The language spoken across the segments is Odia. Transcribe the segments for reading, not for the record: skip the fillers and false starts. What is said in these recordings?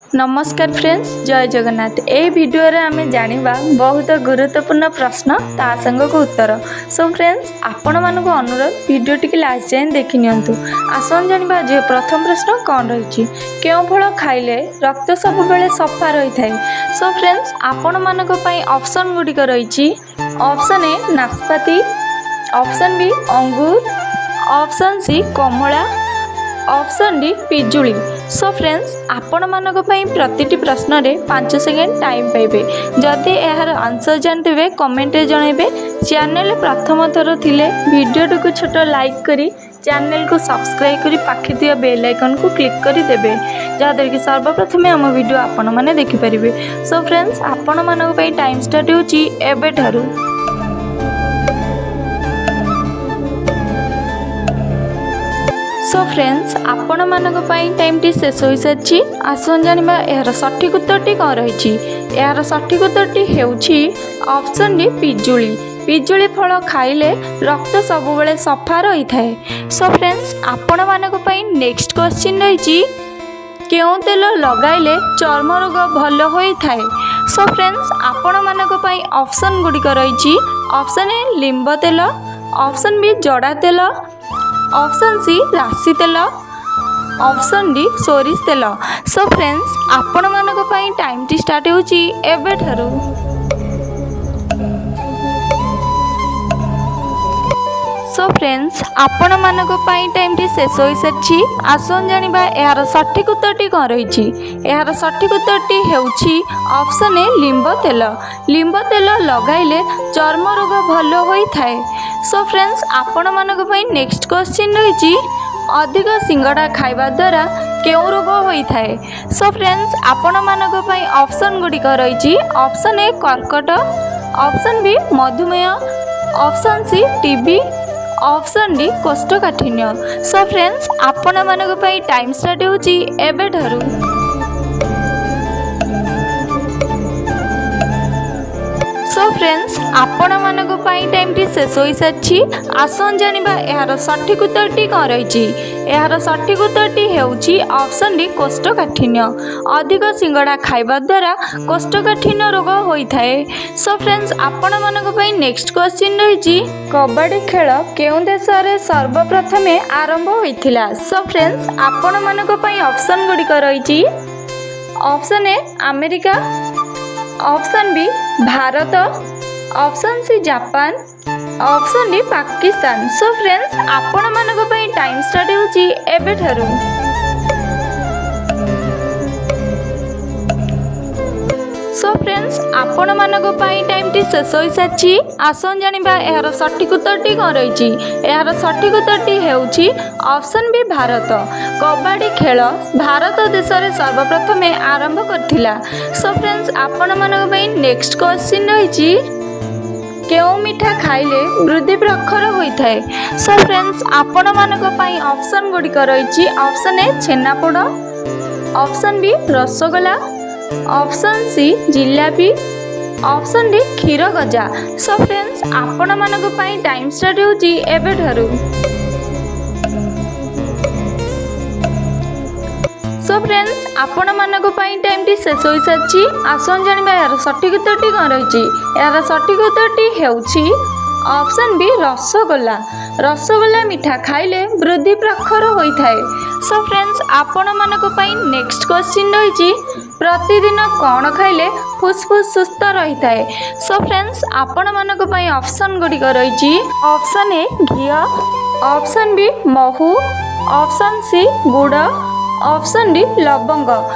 ନମସ୍କାର ଫ୍ରେଣ୍ଡସ୍, ଜୟ ଜଗନ୍ନାଥ। ଏହି ଭିଡ଼ିଓରେ ଆମେ ଜାଣିବା ବହୁତ ଗୁରୁତ୍ୱପୂର୍ଣ୍ଣ ପ୍ରଶ୍ନ, ତା ସାଙ୍ଗକୁ ଉତ୍ତର। ସୋ ଫ୍ରେଣ୍ଡସ୍, ଆପଣମାନଙ୍କୁ ଅନୁରୋଧ, ଭିଡ଼ିଓଟିକି ଲାଷ୍ଟ ଯାଏଁ ଦେଖି ନିଅନ୍ତୁ। ଆସନ୍ତୁ ଜାଣିବା ଆଜି ପ୍ରଥମ ପ୍ରଶ୍ନ କ'ଣ ରହିଛି। କେଉଁ ଫଳ ଖାଇଲେ ରକ୍ତ ସବୁବେଳେ ସଫା ରହିଥାଏ? ସୋ ଫ୍ରେଣ୍ଡସ୍, ଆପଣମାନଙ୍କ ପାଇଁ ଅପସନ୍ ଗୁଡ଼ିକ ରହିଛି: ଅପସନ୍ ଏ ନାସପାତି, ଅପସନ୍ ବି ଅଙ୍ଗୁର, ଅପସନ୍ ସି କମଳା, ଅପସନ୍ ଡି ପିଜୁଳି। ସୋ ଫ୍ରେଣ୍ଡସ୍, ଆପଣମାନଙ୍କ ପାଇଁ ପ୍ରତିଟି ପ୍ରଶ୍ନରେ 5 ସେକେଣ୍ଡ ଟାଇମ୍ ପାଇବେ। ଯଦି ଏହାର ଆନ୍ସର୍ ଜାଣିଥିବେ, କମେଣ୍ଟରେ ଜଣାଇବେ। ଚ୍ୟାନେଲରେ ପ୍ରଥମ ଥର ଥିଲେ ଭିଡ଼ିଓଟିକୁ ଛୋଟ ଲାଇକ୍ କରି ଚ୍ୟାନେଲକୁ ସବସ୍କ୍ରାଇବ୍ କରି ପାଖେ ଥିବା ବେଲ୍ ଆଇକନ୍କୁ କ୍ଲିକ୍ କରିଦେବେ, ଯାହାଦ୍ୱାରା କି ସର୍ବପ୍ରଥମେ ଆମ ଭିଡ଼ିଓ ଆପଣମାନେ ଦେଖିପାରିବେ। ସୋ ଫ୍ରେଣ୍ଡସ୍, ଆପଣମାନଙ୍କ ପାଇଁ ଟାଇମ୍ ଷ୍ଟାର୍ଟ ହେଉଛି ଏବେଠାରୁ। ସୋ ଫ୍ରେଣ୍ଡସ୍, ଆପଣମାନଙ୍କ ପାଇଁ ଟାଇମ୍ଟି ଶେଷ ହୋଇସାରିଛି। ଆସନ୍ତୁ ଜାଣିବା ଏହାର ସଠିକ୍ ଉତ୍ତରଟି କ'ଣ ରହିଛି। ଏହାର ସଠିକ୍ ଉତ୍ତରଟି ହେଉଛି ଅପସନ୍ ଡି ପିଜୁଳି। ପିଜୁଳି ଫଳ ଖାଇଲେ ରକ୍ତ ସବୁବେଳେ ସଫା ରହିଥାଏ। ସୋ ଫ୍ରେଣ୍ଡସ୍, ଆପଣମାନଙ୍କ ପାଇଁ ନେକ୍ସଟ କ୍ୱେଶ୍ଚିନ୍ ରହିଛି, କେଉଁ ତେଲ ଲଗାଇଲେ ଚର୍ମ ରୋଗ ଭଲ ହୋଇଥାଏ? ସୋ ଫ୍ରେଣ୍ଡସ୍, ଆପଣମାନଙ୍କ ପାଇଁ ଅପସନ୍ ଗୁଡ଼ିକ ରହିଛି: ଅପସନ୍ ଏ ଲିମ୍ବ ତେଲ, ଅପସନ୍ ବି ଜଡ଼ା ତେଲ, ଅପସନ୍ ସି ରାଶି ତେଲ, ଅପସନ୍ ଡି ସୋରିଷ ତେଲ। ସୋ ଫ୍ରେଣ୍ଡସ୍, ଆପଣମାନଙ୍କ ପାଇଁ ଟାଇମ୍ଟି ଷ୍ଟାର୍ଟ ହେଉଛି ଏବେଠାରୁ। ସୋ ଫ୍ରେଣ୍ଡସ୍, ଆପଣମାନଙ୍କ ପାଇଁ ଟାଇମ୍ଟି ଶେଷ ହୋଇସାରିଛି। ଆସନ୍ତୁ ଜାଣିବା ଏହାର ସଠିକ୍ ଉତ୍ତରଟି କ'ଣ ରହିଛି। ଏହାର ସଠିକ୍ ଉତ୍ତରଟି ହେଉଛି ଅପସନ୍ ଏ ଲିମ୍ବ ତେଲ। ଲିମ୍ବ ତେଲ ଲଗାଇଲେ ଚର୍ମ ରୋଗ ଭଲ ହୋଇଥାଏ। ସୋ ଫ୍ରେଣ୍ଡସ୍, ଆପଣମାନଙ୍କ ପାଇଁ ନେକ୍ସଟ କ୍ୱେଶ୍ଚିନ୍ ରହିଛି, ଅଧିକ ସିଙ୍ଗଡ଼ା ଖାଇବା ଦ୍ୱାରା କେଉଁ ରୋଗ ହୋଇଥାଏ? ସୋ ଫ୍ରେଣ୍ଡସ୍, ଆପଣମାନଙ୍କ ପାଇଁ ଅପସନ୍ ଗୁଡ଼ିକ ରହିଛି: ଅପସନ୍ ଏ କର୍କଟ, ଅପସନ୍ ବି ମଧୁମେହ, option C TB, option D କୋଷ୍ଠକାଠିନ୍ୟ। ସୋ ଫ୍ରେଣ୍ଡସ୍, ଆପଣମାନଙ୍କ ପାଇଁ ଟାଇମ୍ ଷ୍ଟାର୍ଟ ହେଉଛି ଏବେଠାରୁ। ସୋ ଫ୍ରେଣ୍ଡସ୍, ଆପଣମାନଙ୍କ ପାଇଁ ଟାଇମ୍ଟି ଶେଷ ହୋଇସାରିଛି। ଆସନ୍ତୁ ଜାଣିବା ଏହାର ସଠିକ୍ ଉତ୍ତରଟି କ'ଣ ରହିଛି। ଏହାର ସଠିକ୍ ଉତ୍ତରଟି ହେଉଛି ଅପସନ୍ ଡି କୋଷ୍ଠକାଠିନ୍ୟ। ଅଧିକ ସିଙ୍ଗଡ଼ା ଖାଇବା ଦ୍ୱାରା କୋଷ୍ଠକାଠିନ୍ୟ ରୋଗ ହୋଇଥାଏ। ସୋ ଫ୍ରେଣ୍ଡସ୍, ଆପଣମାନଙ୍କ ପାଇଁ ନେକ୍ସଟ କ୍ୱେଶ୍ଚିନ୍ ରହିଛି, କବାଡ଼ି ଖେଳ କେଉଁ ଦେଶରେ ସର୍ବପ୍ରଥମେ ଆରମ୍ଭ ହୋଇଥିଲା? ସୋ ଫ୍ରେଣ୍ଡସ୍, ଆପଣମାନଙ୍କ ପାଇଁ ଅପସନ୍ ଗୁଡ଼ିକ ରହିଛି: option A America, option B Bharat, option C Japan, option D Pakistan. Show friends, ଆପଣମାନଙ୍କ ପାଇଁ ଟାଇମ୍ ଷ୍ଟାର୍ଟ ହେଉଛି ଏବେଠାରୁ। ସୋ ଫ୍ରେଣ୍ଡସ୍, ଆପଣମାନଙ୍କ ପାଇଁ ଟାଇମ୍ଟି ଶେଷ ହୋଇସାରିଛି। ଆସନ୍ତୁ ଜାଣିବା ଏହାର ସଠିକ୍ ଉତ୍ତରଟି କ'ଣ ରହିଛି। ଏହାର ସଠିକ୍ ଉତ୍ତରଟି ହେଉଛି ଅପସନ୍ ବି ଭାରତ। କବାଡ଼ି ଖେଳ ଭାରତ ଦେଶରେ ସର୍ବପ୍ରଥମେ ଆରମ୍ଭ କରିଥିଲା। ସୋ ଫ୍ରେଣ୍ଡସ୍, ଆପଣମାନଙ୍କ ପାଇଁ ନେକ୍ସଟ କ୍ୱେଶ୍ଚିନ୍ ରହିଛି, କେଉଁ ମିଠା ଖାଇଲେ ବୃଦ୍ଧି ପ୍ରଖର ହୋଇଥାଏ? ସୋ ଫ୍ରେଣ୍ଡସ୍, ଆପଣମାନଙ୍କ ପାଇଁ ଅପସନ୍ ଗୁଡ଼ିକ ରହିଛି: option A chhena poda, option B rasgulla, option C jalebi, option D କ୍ଷୀର ଗଜା। ସୋ ଫ୍ରେଣ୍ଡସ୍, ଆପଣମାନଙ୍କ ପାଇଁ ଟାଇମ୍ ଷ୍ଟାର୍ଟ ହେଉଛି ଏବେଠାରୁ। ସୋ ଫ୍ରେଣ୍ଡସ୍, ଆପଣମାନଙ୍କ ପାଇଁ ଟାଇମ୍ଟି ଶେଷ ହୋଇସାରିଛି। ଆସନ୍ତୁ ଜାଣିବା ଏହାର ସଠିକ୍ ଉତ୍ତରଟି କ'ଣ ରହିଛି। ଏହାର ସଠିକ୍ ଉତ୍ତରଟି ହେଉଛି ଅପସନ୍ ବି ରସଗୋଲା। ରସଗୋଲା ମିଠା ଖାଇଲେ ବୃଦ୍ଧି ପ୍ରଖର ହୋଇଥାଏ। ସୋ ଫ୍ରେଣ୍ଡସ୍, ଆପଣମାନଙ୍କ ପାଇଁ ନେକ୍ସଟ କ୍ୱେଶ୍ଚିନ୍ ରହିଛି, ପ୍ରତିଦିନ କ'ଣ ଖାଇଲେ ଫୁସଫୁସ ସୁସ୍ଥ ରହିଥାଏ? ସୋ ଫ୍ରେଣ୍ଡସ୍, ଆପଣମାନଙ୍କ ପାଇଁ ଅପସନ୍ ଗୁଡ଼ିକ ରହିଛି: option A Ghia, option B ମହୁ, ଅପସନ୍ ସି ଗୁଡ଼, ଅପସନ୍ ଡି ଲବଙ୍ଗ।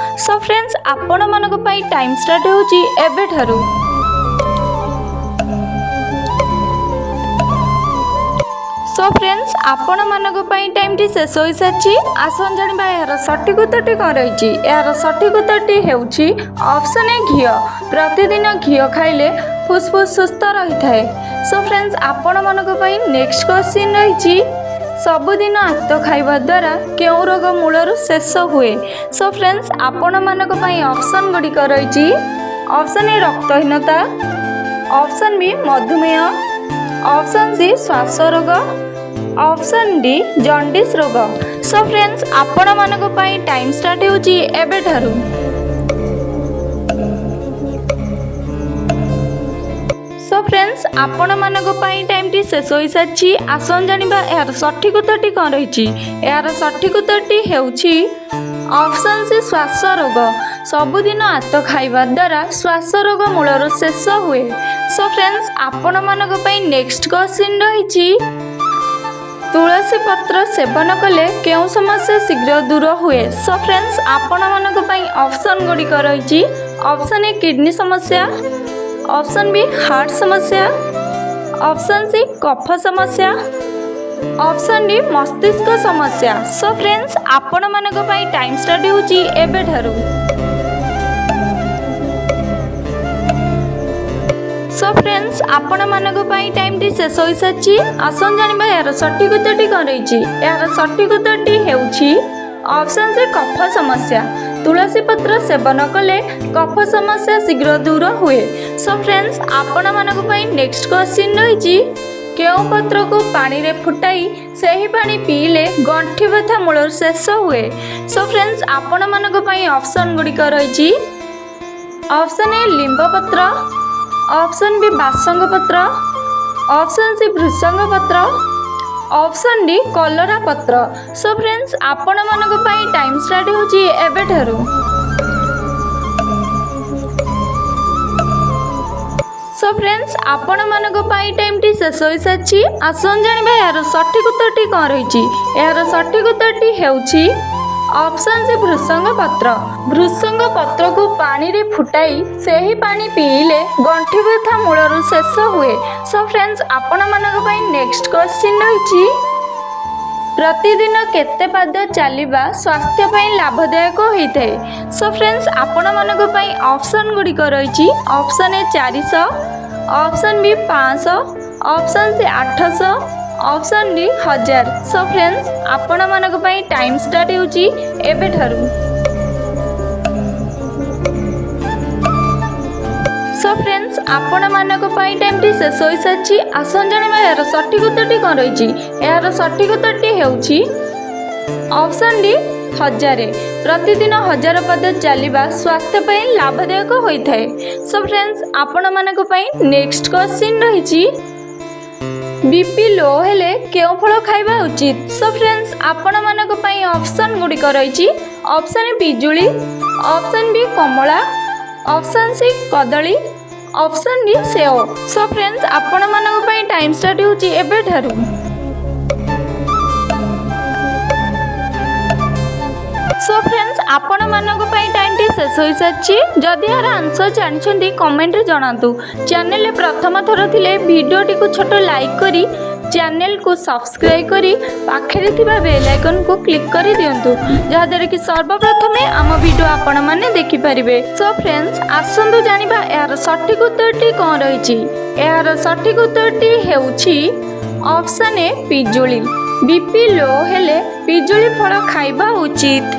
ସୋ ଫ୍ରେଣ୍ଡସ୍, ଆପଣମାନଙ୍କ ପାଇଁ ଟାଇମ୍ ଷ୍ଟାର୍ଟ ହେଉଛି ଏବେଠାରୁ। ସୋ ଫ୍ରେଣ୍ଡସ୍, ଆପଣମାନଙ୍କ ପାଇଁ ଟାଇମ୍ଟି ଶେଷ ହୋଇସାରିଛି। ଆସନ୍ତୁ ଜାଣିବା ଏହାର ସଠିକ୍ ଉତ୍ତରଟି କ'ଣ ରହିଛି। ଏହାର ସଠିକ୍ ଉତ୍ତରଟି ହେଉଛି ଅପସନ୍ ଏ ଘିଅ। ପ୍ରତିଦିନ ଘିଅ ଖାଇଲେ ଫୁସଫୁସ ସୁସ୍ଥ ରହିଥାଏ। ସୋ ଫ୍ରେଣ୍ଡସ୍, ଆପଣମାନଙ୍କ ପାଇଁ ନେକ୍ସଟ କ୍ୱେଶ୍ଚିନ୍ ରହିଛି, ସବୁଦିନ ଆତ ଖାଇବା ଦ୍ୱାରା କେଉଁ ରୋଗ ମୂଳରୁ ଶେଷ ହୁଏ? ସୋ ଫ୍ରେଣ୍ଡସ୍, ଆପଣମାନଙ୍କ ପାଇଁ ଅପସନ୍ ଗୁଡ଼ିକ ରହିଛି: ଅପସନ୍ ଏ ରକ୍ତହୀନତା, ଅପସନ୍ ବି ମଧୁମେହ, ଅପସନ୍ ସି ଶ୍ୱାସ ରୋଗ, ଅପସନ୍ ଡି ଜଣ୍ଡିସ୍ ରୋଗ। ସୋ ଫ୍ରେଣ୍ଡସ୍, ଆପଣମାନଙ୍କ ପାଇଁ ଟାଇମ୍ ଷ୍ଟାର୍ଟ ହେଉଛି ଏବେଠାରୁ। ସୋ ଫ୍ରେଣ୍ଡସ୍, ଆପଣମାନଙ୍କ ପାଇଁ ଟାଇମ୍ଟି ଶେଷ ହୋଇସାରିଛି। ଆସନ୍ତୁ ଜାଣିବା ଏହାର ସଠିକ୍ ଉତ୍ତରଟି କ'ଣ ରହିଛି। ଏହାର ସଠିକ୍ ଉତ୍ତରଟି ହେଉଛି ଅପସନ୍ ସି, ଶ୍ୱାସ ରୋଗ। ସବୁଦିନ ଆତ ଖାଇବା ଦ୍ୱାରା ଶ୍ୱାସ ରୋଗ ମୂଳରୁ ଶେଷ ହୁଏ। ସୋ ଫ୍ରେଣ୍ଡସ୍, ଆପଣମାନଙ୍କ ପାଇଁ ନେକ୍ସଟ କ୍ୱେଶ୍ଚିନ୍ ରହିଛି, ତୁଳସୀ ପତ୍ର ସେବନ କଲେ କେଉଁ ସମସ୍ୟା ଶୀଘ୍ର ଦୂର ହୁଏ? ସୋ ଫ୍ରେଣ୍ଡସ୍, ଆପଣମାନଙ୍କ ପାଇଁ ଅପସନ୍ ଗୁଡ଼ିକ ରହିଛି: ଅପସନ୍ ଏ, କିଡ଼ନୀ ସମସ୍ୟା, ଅପସନ୍ ବି, ହାର୍ଟ ସମସ୍ୟା, ଅପସନ୍ ସି, କଫ ସମସ୍ୟା, ଅପସନ୍ ଡି, ମସ୍ତିଷ୍କ ସମସ୍ୟା। ସୋ ଫ୍ରେଣ୍ଡସ୍, ଆପଣମାନଙ୍କ ପାଇଁ ଟାଇମ୍ ଷ୍ଟାର୍ଟ ହେଉଛି ଏବେଠାରୁ। ସୋ ଫ୍ରେଣ୍ଡସ୍, ଆପଣମାନଙ୍କ ପାଇଁ ଟାଇମ୍ଟି ଶେଷ ହୋଇସାରିଛି। ଆସନ୍ତୁ ଜାଣିବା ଏହାର ସଠିକ୍ ଉତ୍ତରଟି କ'ଣ ରହିଛି। ଏହାର ସଠିକ୍ ଉତ୍ତରଟି ହେଉଛି ଅପସନ୍ ସି, କଫ ସମସ୍ୟା। ତୁଳସୀ ପତ୍ର ସେବନ କଲେ କଫ ସମସ୍ୟା ଶୀଘ୍ର ଦୂର ହୁଏ। ସୋ ଫ୍ରେଣ୍ଡସ୍, ଆପଣମାନଙ୍କ ପାଇଁ ନେକ୍ସଟ କ୍ୱେଶ୍ଚିନ୍ ରହିଛି, କେଉଁ ପତ୍ରକୁ ପାଣିରେ ଫୁଟାଇ ସେହି ପାଣି ପିଇଲେ ଗଣ୍ଠି ବ୍ୟଥା ମୂଳରୁ ଶେଷ ହୁଏ? ସୋ ଫ୍ରେଣ୍ଡସ୍, ଆପଣମାନଙ୍କ ପାଇଁ ଅପସନ୍ ଗୁଡ଼ିକ ରହିଛି: ଅପସନ୍ ଏ, ଲିମ୍ବ ପତ୍ର, ଅପସନ୍ ବି, ବାସଙ୍ଗ ପତ୍ର, ଅପସନ୍ ସି, ଭୃସଙ୍ଗ ପତ୍ର, ଅପସନ୍ ଡି, କଲରା ପତ୍ର। ସୋ ଫ୍ରେଣ୍ଡସ୍, ଆପଣମାନଙ୍କ ପାଇଁ ଟାଇମ୍ ଷ୍ଟାର୍ଟ ହେଉଛି ଏବେଠାରୁ। ସୋ ଫ୍ରେଣ୍ଡସ୍, ଆପଣମାନଙ୍କ ପାଇଁ ଟାଇମ୍ଟି ଶେଷ ହୋଇସାରିଛି। ଆସନ୍ତୁ ଜାଣିବା ଏହାର ସଠିକ୍ ଉତ୍ତରଟି କ'ଣ ରହିଛି। ଏହାର ସଠିକ୍ ଉତ୍ତରଟି ହେଉଛି ଅପସନ୍ ସି, ଭୃସଙ୍ଗ ପତ୍ର। ଭୃସଙ୍ଗ ପତ୍ରକୁ ପାଣିରେ ଫୁଟାଇ ସେହି ପାଣି ପିଇଲେ ଗଣ୍ଠି ବ୍ୟଥା ମୂଳରୁ ଶେଷ ହୁଏ। ସୋ ଫ୍ରେଣ୍ଡସ୍, ଆପଣମାନଙ୍କ ପାଇଁ ନେକ୍ସଟ କ୍ୱେଶ୍ଚିନ୍ ରହିଛି, ପ୍ରତିଦିନ କେତେ ପାଦ ଚାଲିବା ସ୍ୱାସ୍ଥ୍ୟ ପାଇଁ ଲାଭଦାୟକ ହୋଇଥାଏ? ସୋ ଫ୍ରେଣ୍ଡସ୍, ଆପଣମାନଙ୍କ ପାଇଁ ଅପସନ୍ ଗୁଡ଼ିକ ରହିଛି: option A, 400, option B, 500, option C, 800, option D, 1000। Show friends, ଆପଣମାନଙ୍କ ପାଇଁ ଟାଇମ୍ ଷ୍ଟାର୍ଟ ହେଉଛି ଏବେଠାରୁ। ସୋ ଫ୍ରେଣ୍ଡସ୍, ଆପଣମାନଙ୍କ ପାଇଁ ଟାଇମ୍ଟି ଶେଷ ହୋଇସାରିଛି। ଆସନ୍ତୁ ଜାଣିବା ଏହାର ସଠିକ୍ ଉତ୍ତରଟି କ'ଣ ରହିଛି। ଏହାର ସଠିକ୍ ଉତ୍ତରଟି ହେଉଛି ଅପସନ୍ ଡି, 1000। ପ୍ରତିଦିନ 1000 ପାଦ ଚାଲିବା ସ୍ୱାସ୍ଥ୍ୟ ପାଇଁ ଲାଭଦାୟକ ହୋଇଥାଏ। ସୋ ଫ୍ରେଣ୍ଡସ୍, ଆପଣମାନଙ୍କ ପାଇଁ ନେକ୍ସଟ କ୍ୱେଶ୍ଚିନ୍ ରହିଛି, ବିପି ଲୋ ହେଲେ କେଉଁ ଫଳ ଖାଇବା ଉଚିତ? ସୋ ଫ୍ରେଣ୍ଡସ୍, ଆପଣମାନଙ୍କ ପାଇଁ ଅପସନ୍ ଗୁଡ଼ିକ ରହିଛି: ଅପସନ୍ ଏ, ପିଜୁଳି, ଅପସନ୍ ବି, କମଳା, ଅପସନ୍ ସି, କଦଳୀ, ଅପସନ୍ ଡି, ସେଓ। ସୋ ଫ୍ରେଣ୍ଡସ୍, ଆପଣମାନଙ୍କ ପାଇଁ ଟାଇମ୍ ଷ୍ଟାର୍ଟ ହେଉଛି ଏବେଠାରୁ। ସୋ ଫ୍ରେଣ୍ଡସ୍, ଆପଣମାନଙ୍କ ପାଇଁ ଟାଇମ୍ଟି ଶେଷ ହୋଇସାରିଛି। ଯଦି ଏହାର ଆନ୍ସର୍ ଜାଣିଛନ୍ତି, କମେଣ୍ଟରେ ଜଣାନ୍ତୁ। ଚ୍ୟାନେଲରେ ପ୍ରଥମ ଥର ଥିଲେ ଭିଡ଼ିଓଟିକୁ ଛୋଟ ଲାଇକ୍ କରି, ଚ୍ୟାନେଲକୁ ସବସ୍କ୍ରାଇବ୍ କରି, ପାଖରେ ଥିବା ବେଲ୍ ଆଇକନ୍କୁ କ୍ଲିକ୍ କରିଦିଅନ୍ତୁ, ଯାହାଦ୍ୱାରା କି ସର୍ବପ୍ରଥମେ ଆମ ଭିଡ଼ିଓ ଆପଣମାନେ ଦେଖିପାରିବେ। ସୋ ଫ୍ରେଣ୍ଡସ୍, ଆସନ୍ତୁ ଜାଣିବା ଏହାର ସଠିକ୍ ଉତ୍ତରଟି କ'ଣ ରହିଛି। ଏହାର ସଠିକ୍ ଉତ୍ତରଟି ହେଉଛି ଅପସନ୍ ଏ, ପିଜୁଳି। ବିପି ଲୋ ହେଲେ ପିଜୁଳି ଫଳ ଖାଇବା ଉଚିତ।